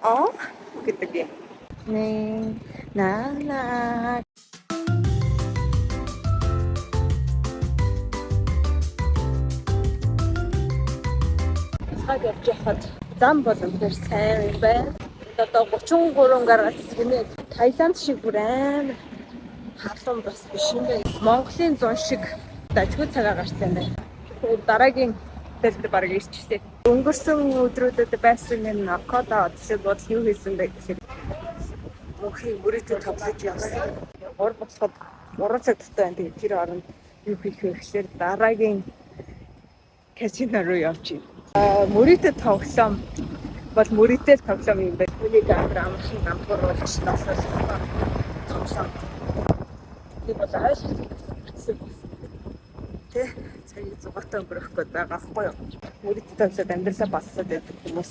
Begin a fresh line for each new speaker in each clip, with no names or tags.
Аа гэдэг юм. Нэ на на. Цаг явж байхад зам бол үнэхээр сайн юм байна. Одоо 33 градус гинэ. Таиланд шиг бүр амар халуун бас биш юм байна. Монголын зун шиг дажгүй цагаа гартай юм байна. Тэгэхээр дараагийн дэлбэр бараг ирчихлээ. Өнгөрсөн өдрүүдэд байсан энэ Накода жишээ бодол юу хийсэн бэ гэхээр мөнхийн мөрөөдөө тоглож явсан. 3 болоход 3 цаг дутуу байна. Тэгээд тэр оронд юу хийх вэ гэхээр дараагийн казино руу явж байна. Мөрөөдөө тоглоом бол мөрөөдөл тоглоом юм байна. Үнийг амар амархан дампууруулж тасалсан тоглоом. Би бол ойлгосон гэсэн мөртлөө бас. Тэ цагийг зугаатай өнгөрөх гээд байгаа байхгүй юу? Мөрөөдөл тоглоод амьдралаа болсод байдаг хүмүүс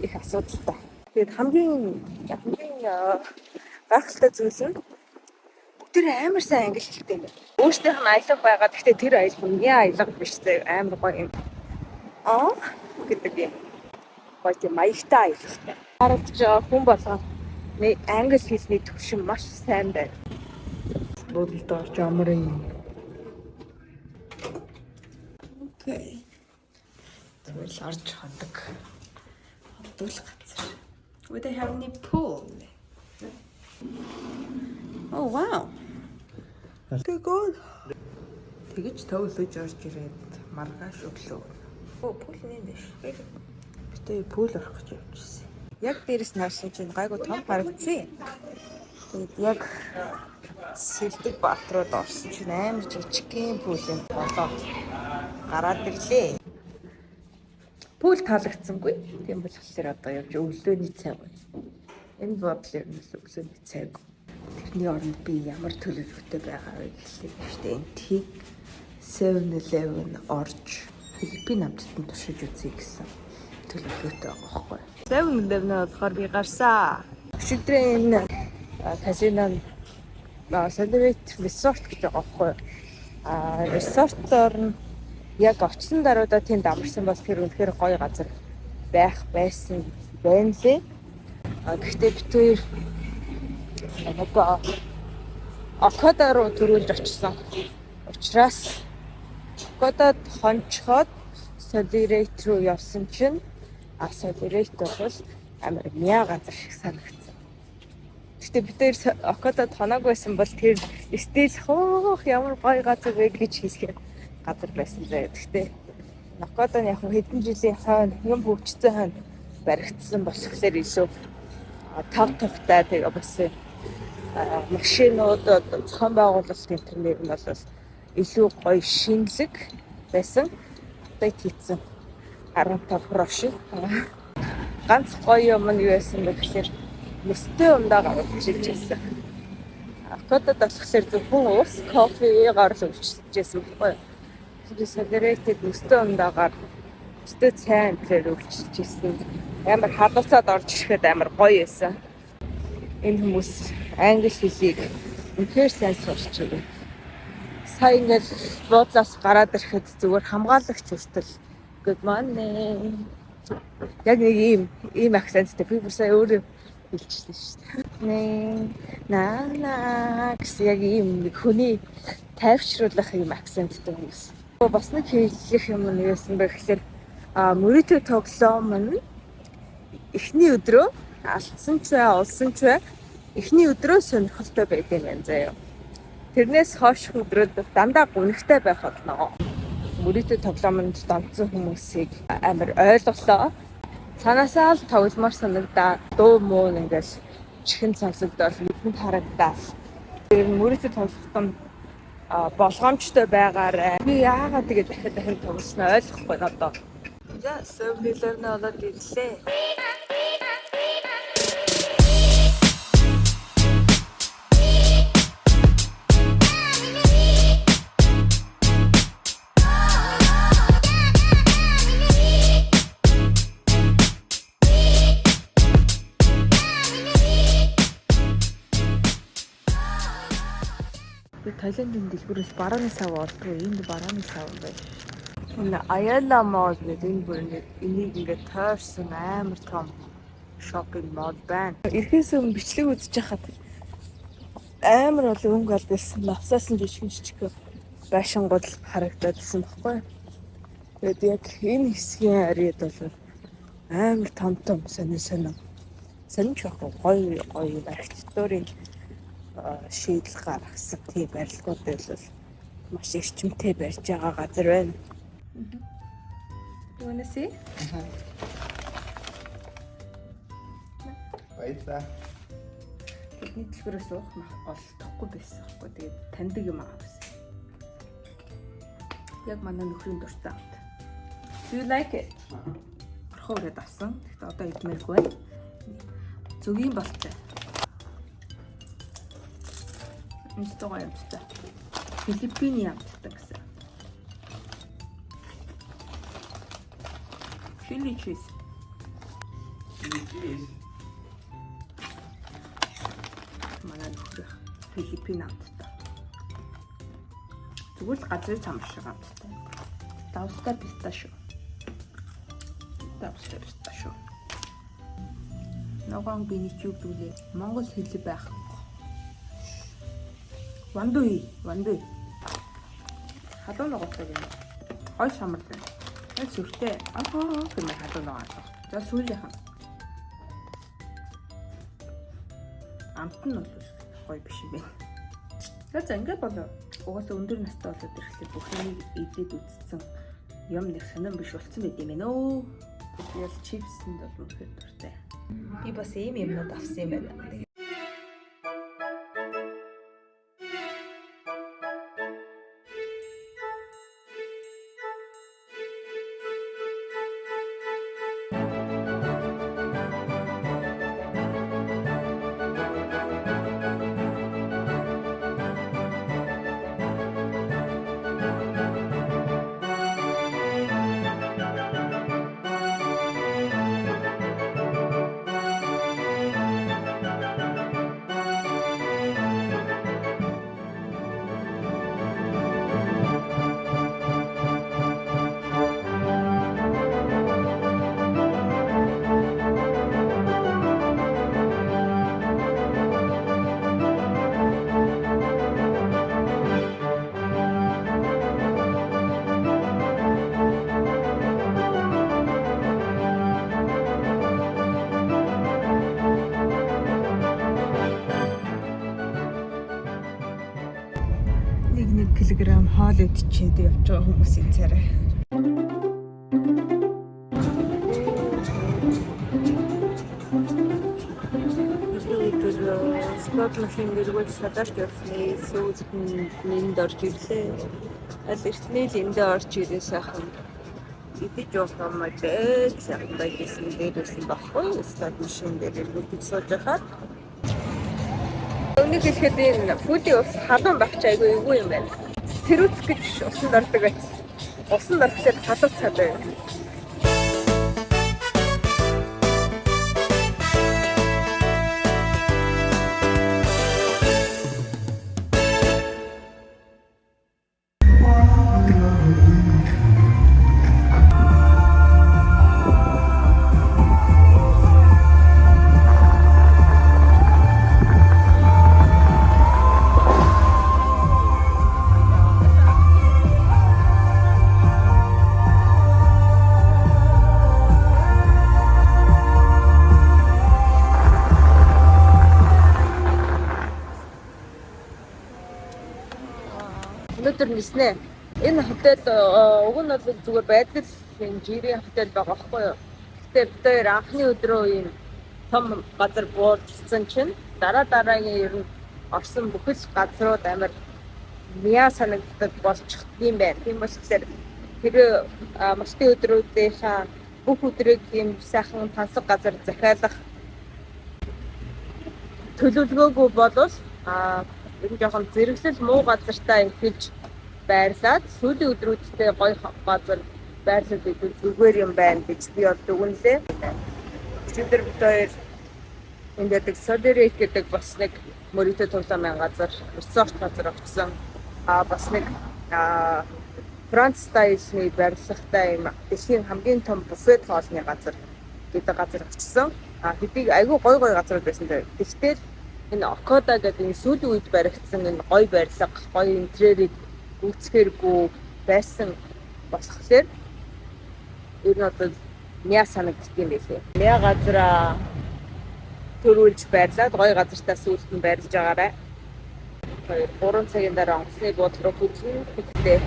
их асуудалтай. Тэгээд хамгийн хамгийн гайхалтай зүйл нь бүгд амар сайн англи хэлтэй юм байна. Өөрсдийнх нь аялга байгаа. Гэхдээ тэр аялга нь яа аялга биш зэ амар гоё юм. Аа гэдэг юм. Гоё тийм маягтай аялгатай. Харагдж байгаа хүн болгон нэг англи хэлний түвшин маш сайн байна.
Буудалд орж амрын. Окей. Тэгвэл орж ходог. Ходвол газар. Would they have any pool? Oh wow. Тэгвэл тэгэж төвлөж орж ирээд маргааш өглөө. Оо pool нэ дэш. Битээ pool орох гэж явчихсан. Яг дээрэс нь харсан чинь гайгүй том харагдсан. Тэгээд яг сэлдэг баатрууд орсон чинь амар жижигхэн pool юм болоод гараад ирлээ. Pool таалагдсангүй. Тийм болохоор одоо явж өглөөний цай гоё. Энэ бодол ер нь л өглөөний цайг. Тэрний оронд би ямар төлөвлөгөөтэй байгаа вэ гэхлээр шүү дээ. Энтхийг 7-Eleven орж Филиппин амттанд туршиж үзье гэсэн төлөвлөгөөтэй байгаа байхгүй. 7-Eleven болохоор би гарсаа. Өчигдрийн энэ казино нь Celebrate Resort гэж байгаа байхгүй. А resort-оор нь яг очисон даруйда тэнд амарсан бол тэр үнэхээр гоё газар байх байсан байна лээ. А гэхдээ бид хоёр нөгөө Окода руу төрүүлж очисон. Учраас Окодад хончхоод Celebrate руу явсан чинь а Celebrate бол амар мяа газар шиг санагдсан. Гэхдээ бид хоёр Окодад хоноог байсан бол тэр стил хөөх ямар гоё газар вэ гэж хэлэхээр газар байсан заяа. Гэхдээ Накода нь яг хэдэн жилийн хойно юм хөгжсөн хойно баригдсан болохоор илүү тав тухтай тэгээ бас машинууд зохион байгуулалт энэ төр нэр нь бол илүү гоё шинэлэг байсан. Update хийсэн 15 Pro шиг. Ганц гоё юм нь юу байсан бэ гэхээр мөстэй ундаа гаргаж ирж байсан. Окодод болохоор зөвхөн ус, кофегаар л үйлчилж байсан байхгүй юу? Тэр Celebrate-д мөстэй ундаагаар мөстэй цай энтрээр үйлчилж байсан. Амар халууцаад орж ирэхэд амар гоё байсан. Энэ хүмүүс англи хэлийг үнэхээр сайн сурч байгаа. Сая ингээл буудлаас гараад ирэхэд зүгээр хамгаалагч хүртэл good morning. Яг нэг ийм акценттэй би бүр сая өөрөө хэлчихлээ шүү дээ. Нэ на на гэсэн яг ийм нэг хүний тайвшруулах ийм акценттэй хүмүүс. Бас нэг хэлэх юм нь юу байсан бэ гэхээр мөрөөдөө тоглоом нь эхний өдрөө алдсан ч бай, олсон ч бай эхний өдрөө сонирхолтой байдаг юм байна заяа. Тэрнээс хойш өдрүүд дандаа гунигтай байх болно. Мөрөөдөө тоглоомонд донцсон хүмүүсийг амар ойлголоо. Цаанаасаа л тогломоор санагдаа. Дуу муу ингээл чихэн сонсогдоод нүдэнд харагдаал. Тэр мөрөөдөө тоглоход нь болгоомжтой байгаарай. Би яагаад тэгээ дахиад дахин тоглосноо ойлгохгүй одоо. За, 7-Eleven болоод ирлээ. Би Таиландын дэлгүүрээс барааны сав олдгүй. Энд барааны сав байна. Энэ Ayala Mall гэдэг энэ бүр ингээд энийг ингээд тойрсон амар том Shopping mall байна. Ирэхээс өмнө бичлэг үзэж байхад амар олон өнгө алд байсан. Навсаасан жижигэн жижиг байшингууд л харагдаадсан баггүй. Тэгээд яг энэ хэсгийн ариад бол амар том том сонин сонин сонин ч байхгүй гоё гоё архитектурын шийдэл гаргасан тийм барилгууд бол маш эрчимтэй барьж байгаа газар байна.
You wanna see?
Баярлалаа.
Бидний дэлгүүрээс уух олдохгүй байсан байхгүй. Тэгээд таньдаг юм авсан. Яг манай нөхрийн дуртай амт. Do you like it? Орхоо өрөөд авсан. Тэгэхдээ одоо идмээргүй байна. Зөгийн болтой. Энэ гоё амттай. Филиппиний амттай гэсэн. Chili cheese.
Cheese.
Манай нөхрөх Филиппин амттай. Зүгээр л газрын цам шиг амттай. Давстай писташио. Давстай писташио. Ногоон биний чи юу гэдэг вэ? Монгол хэл байх. Вандуй, вандуй. Халуун ногоотой юм. Гой самар байна. Яг сүртэй. Аа гэмээр халуун ногоо. За сүүлийнх нь. Амт нь бол гоё биш юм байна. За ингээд болоо. Угаасаа өндөр настай болоод ирэхлээр бүх юмыг идээд үзсэн юм нэг сонирн биш болцсон байт юм байна өө. Би бол чипсэнд бол үнэхээр дуртай.
Би бас ийм юмнууд авсан юм байна.
Нэг нэг килограмм хоол идчихэд явж байгаа хүмүүсийн царай.
Slot machine дэргүүл шалаарч явсны сүүлд нь энд орж ирлээ. Аль эртний л эндээ орж ирээ сайхан идэж явах юм байж сайхан байсан дээр байсан баггүй. Slot machine дээр эргүүлж сууж байхад
Өмнөх хэлэхэд энэ пүлийн ус халуун байх чи айгүй эвгүй юм байна. Сэрүүц гэж усанд ордог байт. Усанд орохлоор халуун цаад байна. Өнөөдөр ниснэ. Энэ хотел уг нь бол зүгээр байдаг л энэ жирийн хотел байгаа байхгүй юу? Гэхдээ бид хоёр анхны өдрөө ийм том газар буудсан чинь дараа дараагийн ер нь орсон бүхэл газрууд амар мяа санагддаг болчихдгийм байна. Тийм болохоор тэр малтын өдрүүдийнхаа бүх өдрийг ийм сайхан тансаг газар захиалах төлөвлөгөөгүй болвол ер нь жоохон зэрэглэл муу газартаа эхэлж байрлаад сүүлийн өдрүүдтэй гоё газар байрлал идэл зүгээр юм байна гэж би бол дүгнэлээ. Өчигдөр бид хоёр энд байдаг Soderate гэдэг бас нэг мөрөдөө тоглоомын газар, resort газар очсон. Бас нэг Франц style ны барилгатай юм дэлхийн хамгийн том буфет хоолны газар гэдэг газар очсон.
Хэдийг айгүй гой гой газрууд байсан дээр. Тэгтэл энэ Окада гэдэг энэ сүүлийн үед баригдсан энэ гоё барилга, гоё интерьерийг гүйцэхэргүй байсан болохоор ер нь одоо мяа санагддаг юм байлээ. Мяа газараа төрүүлж байрлаад гоё газартаа сүүлд нь байрлаж байгаарай. 2 3 цагийн дараа онгоцны буудлын руу хөдлөн. Тэгэхдээ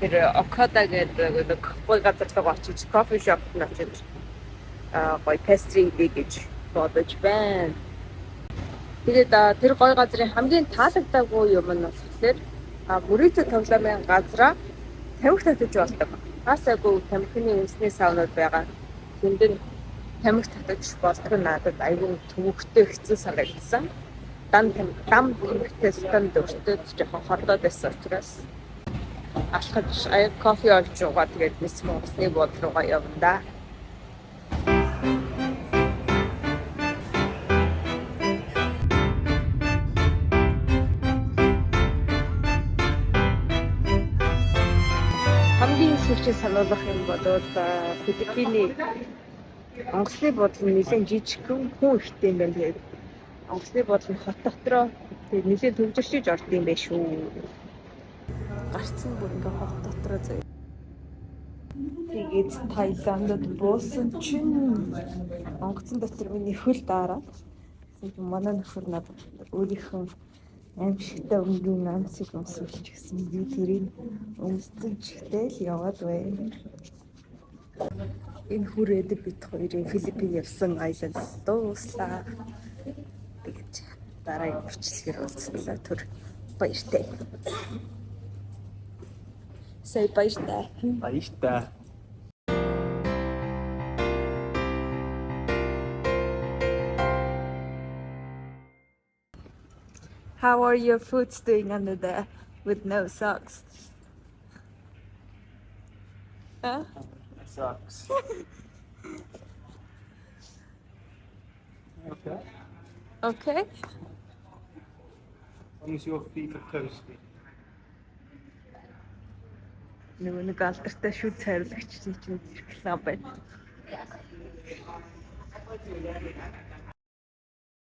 тэр Окада гэдэг нэг гоё газар руу очиж coffee shop т очиж гоё pastry идэ гэж бодож байна. Тэгээд тэр гоё газрын хамгийн таалагдаагүй юм нь болохоор мөрөөдө тоглоомын газраа тамхи татаж болдог. Бас айгүй тамхины үндэсний савнууд байгаа. Тэнд нь тамхи татаж болдог нь надад айгүй төвөгтэй хэцүү санагдсан. Дан дам тамхитай станд өртөөд жоохон хордоод байсан учраас алхаж аяг кофе олж уугаа, тэгээд мэс онгоцны буудлын руугаа явна да. Хамгийн сүүлчийн сануулах юм бол Филиппиний онгоцны буудлын нэлээд жижигхэн, хүн ихтэй юм байна. Тэгээд онгоцны буудлын нь хот дотроо тэгээд нэлээд төвжирчиж орд юм байна шүү.
Гарцсан бүр ингээ хот дотроо заяа. Тэгээд Таиландд буусан чинь онгоцон дотор миний хөл daarаад гэсэн чинь манай нөхөр надад өөрийнхөө аимшигтай өнгийн амсыг өмсүүлчихсэн. Би тэрийг өмссөн чихтэй л яваад байна. Энэ хүрээд бид хоёрын Филиппин явсан аялал дууслаа. Тэгээд дараагийн бичлэгээр уулзтлаа. Түр баяртай. Say баяртай.
Баяртай.
How are your foots doing under there with no socks? Huh?
Sucks. Okay.
Okay.
As long as your feet are toasty.
Нөгөө нэг алдартай шүд цайруулагчдын чинь реклам байна.